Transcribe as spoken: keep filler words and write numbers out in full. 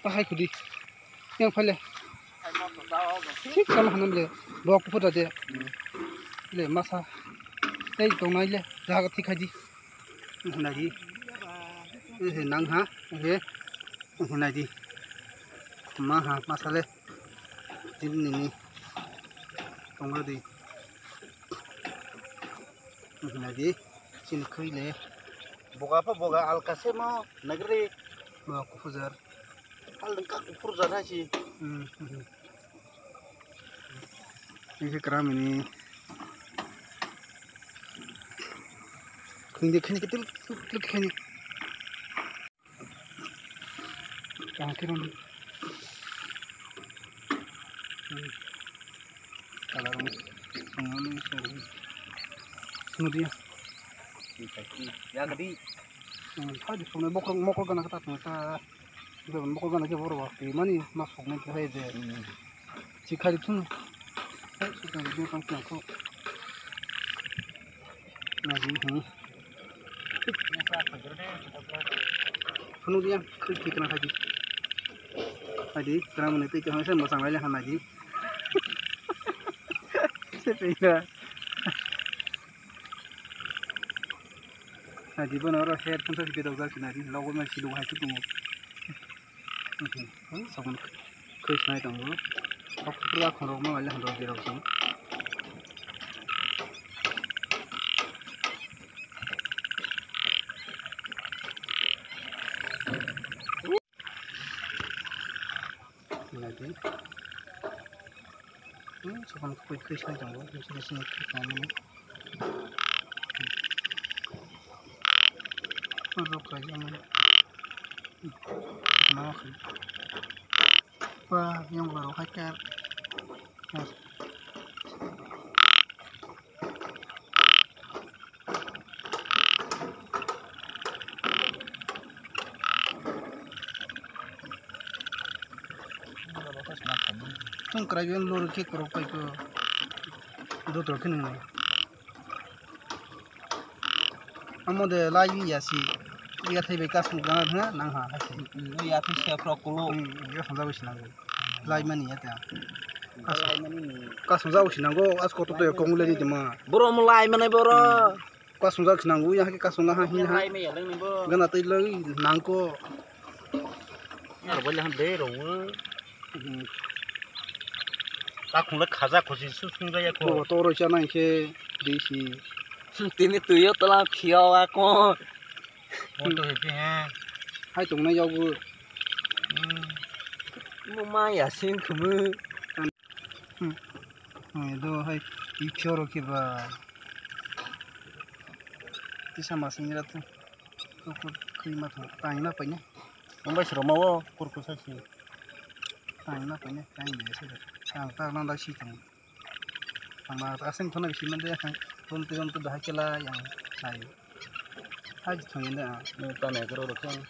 Tahai khudi. Yang phale. Thik sama hanam le. Bok kuphur da de. Le masa. Tei tongnai le. Jaga thik khaidi. Hinai di. Ehe nang ha. Ehe. Hinai di. Ma ha masa le. Din nini. Tongra di. Hinai di. Chini khui le. Boga pha boga alkase mo nagri. Bok kuphur jar. Hal dengka kuphur jana si. Hmm, hmm, hmm. Ini kram ini. Khini khini ketil ketil khini. Kang kiron. Hmm. Kalarung. Sungani sungani. Sungani ya. Ya kadi. Hmm, tadi sungani mokol mokol gana kata sungani ta. Iba mokol gana ke boro ba twi mani ma soknai khe hai de. Hmm. Chikhari thung. Hai soknai de tang tang ko. Na ji hmm. Phunu dia khri khri kana hai di. Hai di kana mane tei kana sai ma sanglai le han hai di. Se tei na. Hai di bono oro headphone sa bedok jak sinari logo ma silu hai tu tungo. Sabon khe sinai tongo. Kok pura khorok ma le handok dirok song. Nadi. Hmm, sabon khe sinai tongo. Sini sini khe tongo. Rok kaijak mani. Ba, yang baru haikar. Tong krai yang lor ke korok pai ko. Dotro ke nung. Amo de lai ya si. Ya thai bai kasung gana ha nang ha hai se. Ya thai se frok kulo. Hmm, ya sung jago sinang. Lai mani ya ta. Lai mani ni. Kasung jago sinang go as koto to kong le di ma. Boro mo lai mane boro. Kasung jago sinang go ya ke kasung na ha hin ha. Lai me ya leng ni bo. Gana tei lai nang ko. Ar bai le han de ro. Takhungle khaja khusi su sung jaya ko. Bo to roi chana khe dei si. Tini tuyo tola phiyo ako. Moto hepi he. Hai tongnai yago. Mo ma ya sing khumu. Hmm. Hmm, do hai i phiyo ro khe ba. Tisa ma sing ra tu. Ko ko khui ma thang. Tang na pai na. Mumbai siro ma wo kurku sa si. Tang na pai na, tang de sa. Tang ta na da si tang. Ama asem thona bisi mande yang ton ton to dah kela yang sai. Haji thong ina. Ni ta ne kro ro thong.